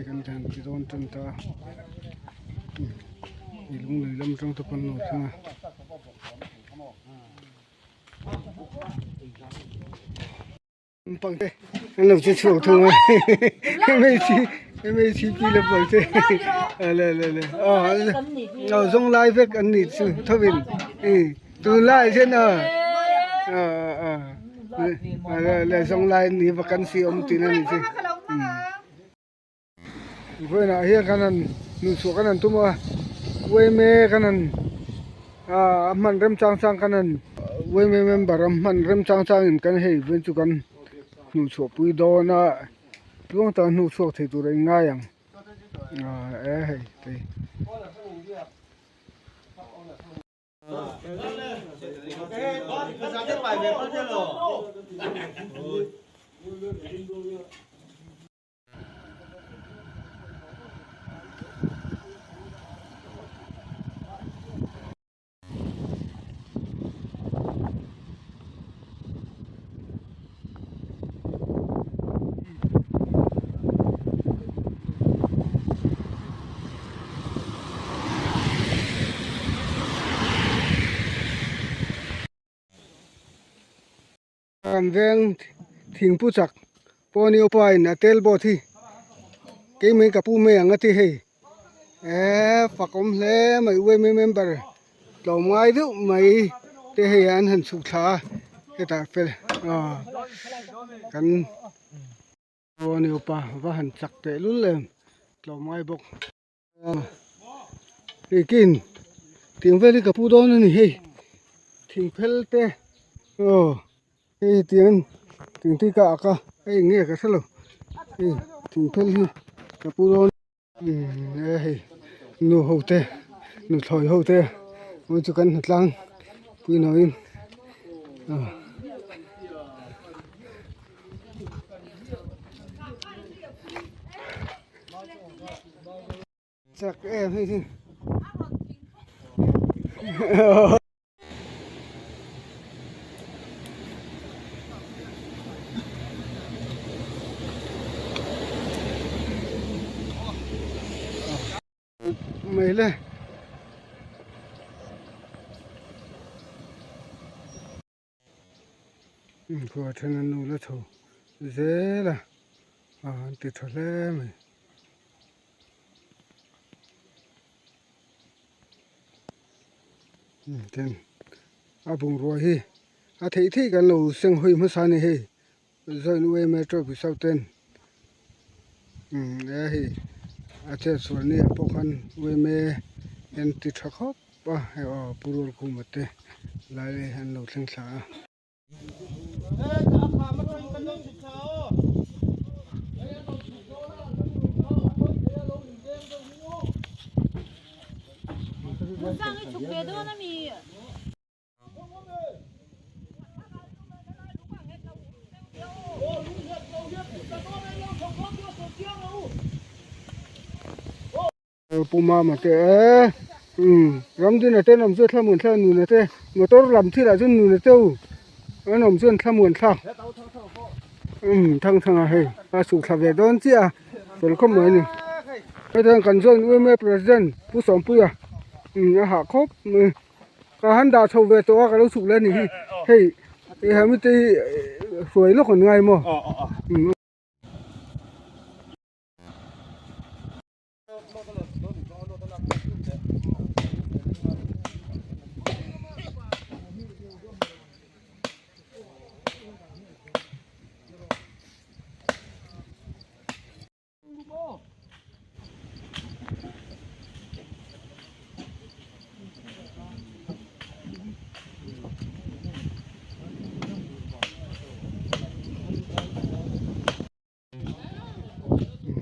Hei kan han ti dawn tan ta a i lung lei lam atang te pawn a lo thleng a. Pang te an lo che chhuak thung a MHP lampang te le le le aw zawng lai vek an nih chu thovin tunlai hian a le le zawng lai an ni vacancy awm tihna a nih chu. Vawiinah hian kan han hnuhchhuah kan han tum a uaime kan han ah a hman remchang chang kan han uaime member a hman remchang changin kan hei vawiin chu kan hnuhchhuah pui dawn a tluang taka hnuhchhuak thei tur a inngai ang ah e hei te. Kan veng thingpu chak pawh ni upa in a tel boat hi keimah ka pu mai ang a ti hei eee fak awm hle mai UMA member tlawm ngai deuh mai te hei an han chhuk thla a hetah fel aw kan aw ni upa va han chak teh lul em tlawm ngai bawk. Hei kin tiang vel hi ka pu dawn a ni hei thing phel te aw hei tiang thing te ka ak a hei eng nge ka hre lo hei thing phel hi ka pu dawn e hei nu ho te nuthlawi ho te vawiin chu kan hnatlang pui nauin aw. Chak em hei hi. Mai le. Khua then an nu la chho zel a an ti tha hle mai. Tin a bungrua hi a theih theih kan lo seng hawi hmasa a ni hei join yma trophy south ten e hei a chet sual ni ah pawh khan yma an ti tha khawp. Pa hei aw Pu Rualkhuma te lai an lo thleng thla a. Pu Mama te e umm Ramdina te an awm chuan thlamuan thlak nuna te motor lam thil ah chuan nuna te u an awm chuan thlamuan thlak umm thang thang a hei a chhuk thla ve dawn chiah a fel khawp mai a ni hetiang kan join yma president Pu Sawmpuia umm a hah khawp mai ka han dah chho ve tawh a ka lo chhuk leh a ni hi hei hemi te hi hruai lawk an ngai maw umm.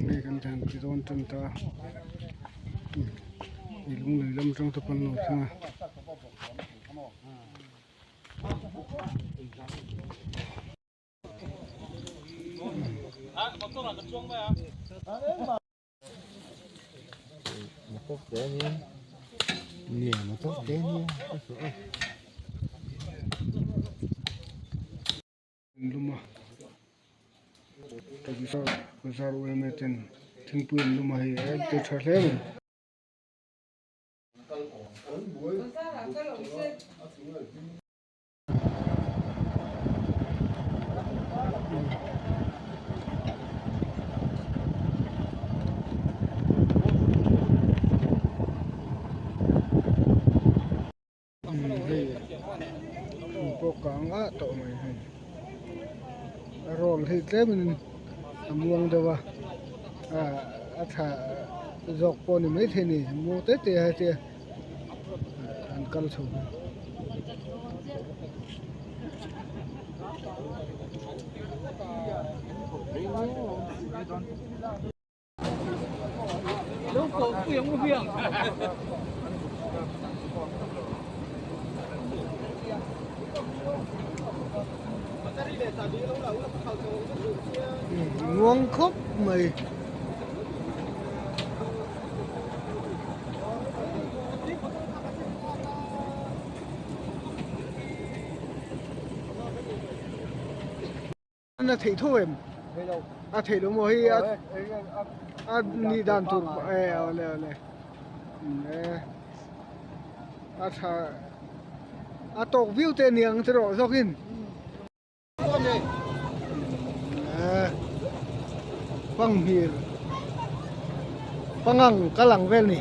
Hei kan han ti dawn tan ta a i lung lei lam atang te pawn a lo thleng a. Luma bazar bazar yma ten. thingpui an lum a hei a ti tha hle mai. Hei thing pawh kang ah tawh mai hei a roll hi tlemin a muang deuh a ah a tha zawk pawh a ni maithei a ni muang te te a hetia an kal chho hi. Muang khawp mai. A theih tho em? A theih lo maw hei a a nih dan tur e awle awle e a tha a tawk viau te aniang ang che rawh zawkin e panghmir pangang kal ang vel ni.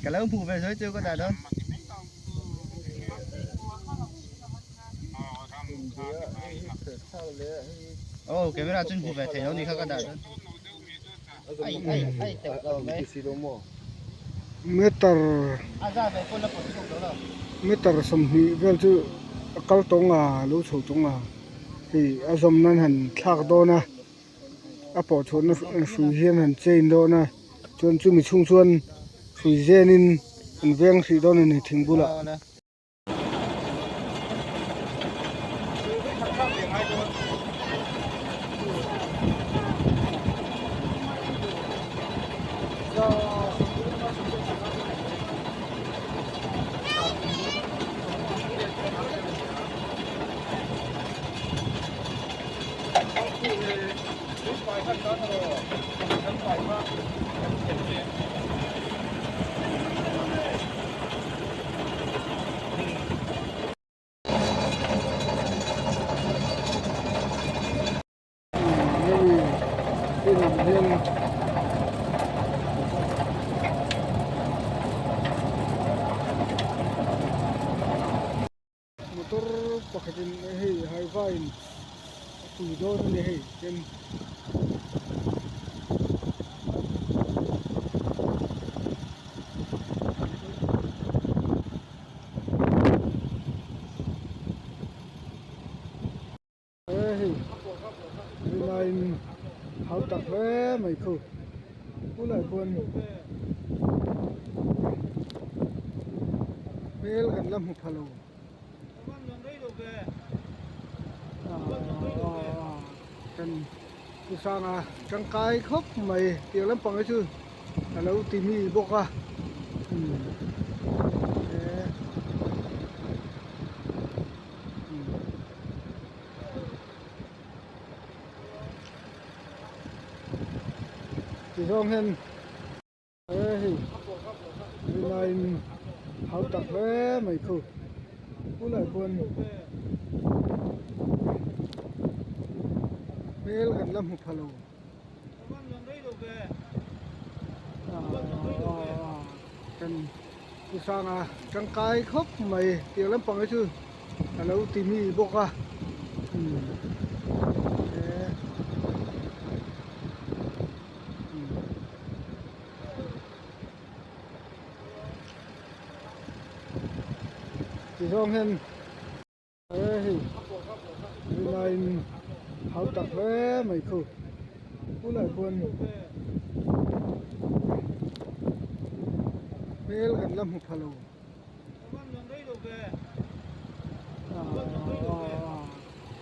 Ka lo hmuh ve zui chu ka dah dawn. Oh, camera chun hmuh ve thei lo ni kha ka dah dawn. Meter meter 20 vel chu a kal tawng a lo chho tawng a hei a zawm nan han thlak dawn a a pawh chhuahna hrui hian han chain dawn a chuan chumi chhung chuan hrui zenin an veng hrih dawn a ni thing bulah. Hemi inah hian motor pakhatin hei hyva in a pui dawn a ni hei chuan. Hei rinaiin hau tak hle mai khu bulah chuan hmel kan la hmu pha lo kan pu sanga tangkai khawp mai tiang lampang hi chu a lo ti mi bawk a e. Ti zawng hian e hei rinaiin hau tak hle mai khu bulah chuan hmel kan la hmu pha lo kan. Pu Sanga tangkai khawp mai tiang lampang hi chu a lo ti mi bawk a umm e umm ti zawng hian e hei rinaiin hau tak hle mai khu bulah chuan. Hmel kan la hmu pha lo.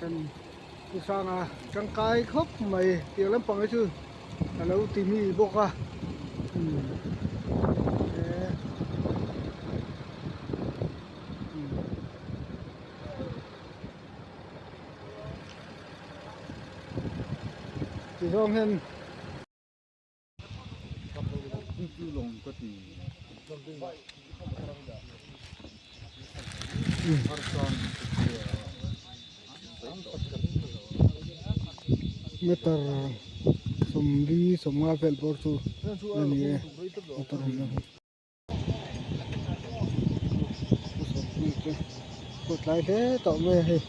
Kan Pu Sanga tangkai khawp mai tiang lampang hi chu a lo ti mi bawk a umm e umm. Ti zawng hian. Meter 40 50 vel bawr chu a ni e motor awm na hi. Kawt tlai hle tawh mai a hei.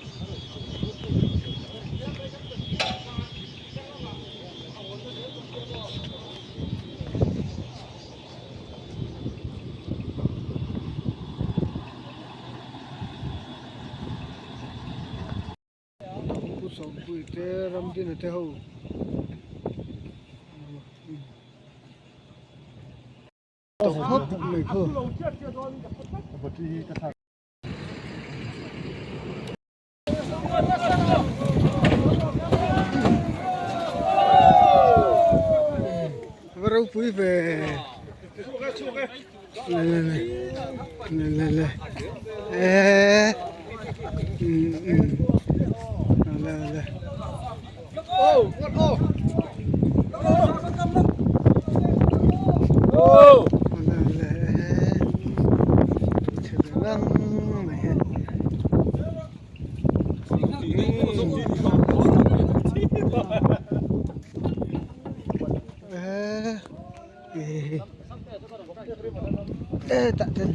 Pu Sawmpui te Ramdina te ho khawp mai khu. Va ropui ve le le le le le le eee um um le le le le chhe ve ngang mai he. Ê tạ chân